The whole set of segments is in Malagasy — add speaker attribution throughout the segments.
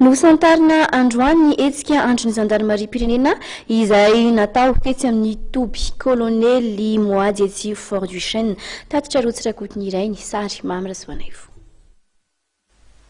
Speaker 1: Nosantarina androany ny hetsika Andron'ny zandarimariam-pirenena izay natao tetsy amin'ny toby Kolonely Moady etsy Fort Duchesne. Tatitra Rotsy Rakotonirainy, sary Mamy Rasoanaivo.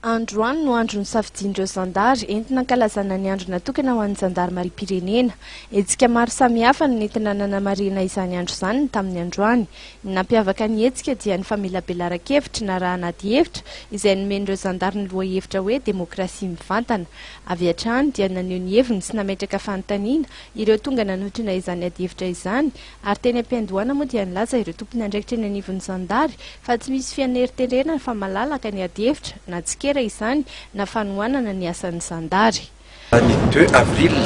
Speaker 2: Androany no andro nosafidian'ireo zandary entina ankalazana ny andro natokana ho an'ny zandarimariam-pirenena. Hetsika maro samihafa no nentina nanamarihana izany andro izany ny tamin'ny androany. Ny nampiavaka ny hetsika dia ny famelabelaran-kevitra narahana adihevitra izay nomen'ireo zandary ny lohahevitra hoe Demokrasia mivantana. Avy hatrany dia naneho ny heviny sy nametraka fanontaniana ireo tonga nanotrona izany adihevitra izany ary teny am-piandohana moa dia nilaza ireo tompon'andraikitra eny anivon'ny zandary fa tsy misy fianeriterena fa malalaka ny adihevitra na tsikera izany na fanohanana ny asan'ny zandary.
Speaker 3: Ny deux avril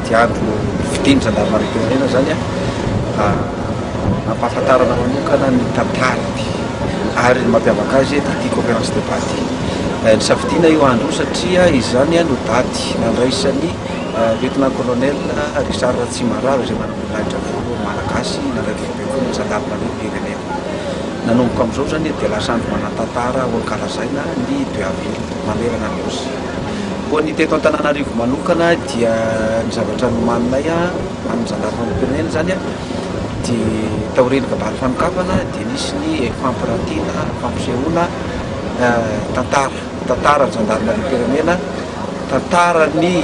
Speaker 3: dia andro fidin'ny zandarimariam-pirenena izany nampahafantarana manokana ny tantarany ary ny mampiavaka azy dia ity conférence débat ity. Nisafidiana io andro io satria izany no daty nandraisan'ny Lieutenant Colonel Richard Ratsimarava izay manamboninahitra voalohany malagasy nandray ny fibaikoana ny zandarimariam-pirenena. Nanomboka amin'izao izany dia lasa andro manan-tantara ho ankalazaina ny deux avril manerana ny Nosy. Koa ny teto Antananarivo manokana dia ny zavatra nomaninay amin'ny zandarimariam-pirenena izany dia taorian'ny kabary fanokafana dia nisy ny fampirantiana, fampisehoana tantara, tantaran'ny zandarimariam-pirenena. Tantaran'ny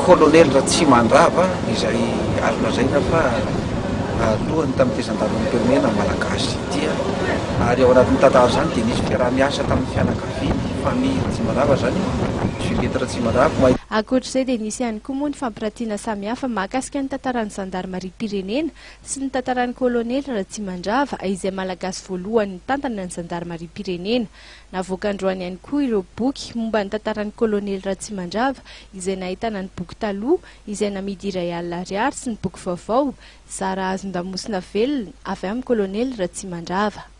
Speaker 3: Kolonely Ratsimandrava izay azo lazaina fa lohany tamin'ity zandarimariam-pirenena malagasy ity ary ao anatin'ny tantara izany dia nisy fiaraha-miasa tamin'ny fianakaviany, famille Ratsimandrava izany, Juliette Ratsimandrava.
Speaker 2: Ankoatra izay dia nisy ihany koa moa ny fampirantiana samihafa mahakasika ny tantaran'ny zandarimariam-pirenena sy ny tantaran'ny Kolonely Ratsimandrava izay malagasy voalohany nitantana ny zandarimariam-pirenena. Navoaka androany ihany koa ireo boky momba ny tantaran'ny Kolonely Ratsimandrava izay nahitana ny boky taloha izay namidy 1000 ariary sy ny boky vaovao zara hazon-damosina velona avy amin'ny Kolonely Ratsimandrava.